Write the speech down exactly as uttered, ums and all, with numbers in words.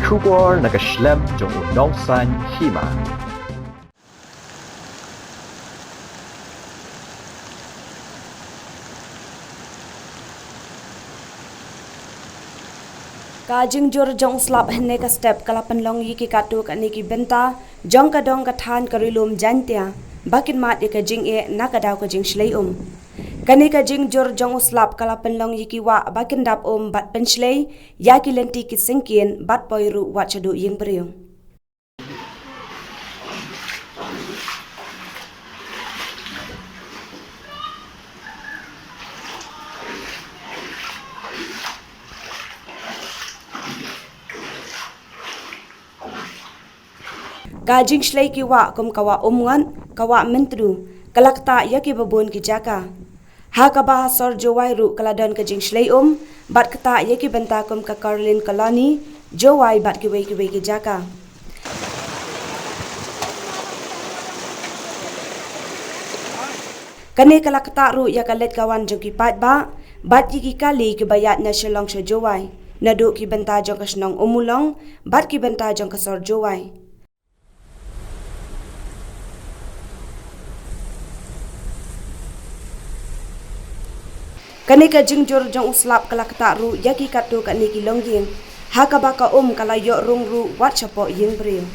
Khubor na ka shlem jong u nongsan hima. Ka jingjur jong u slap hynne ka step ka la pynlong ïa ki katto katne ki bynta jong ka dong ka thaiñ ka ri lum Jaintia ba kin mad ïa ka jingeh na ka daw ka jingshlei um. Kane ka jingjur jong u slap ka la pynlong ïa ki wah ba kin dap um bad pynshlei ïa ki lynti ki syngkien bad poi ruh wat shaduh ïing briew. Ka jingshlei ki wah kum ka wah Umngot, ka wah Myntdu, ka la ktah ïa ki babun ki jaka. Ha kaba ha sor Jowai ruh ka la don ka jingshlei um bad ktah ïa ki bynta kum ka Caroline Colony, Jowai bad kiwei kiwei ki jaka. Kane ka la ktah ruh ïa ka leit ka wan jong ki paidbah bad ïa ki kali kiba ïaid na Shillong sha Jowai, naduh ki bynta jong ka shnong Ummulong bad ki bynta jong ka sor Jowai. Kane ka jingjur jong u slap ka la ktah ruh ïa ki katto katne ki longïing ha kaba ka um ka la ïoh rung ruh wat shapoh ïing briew.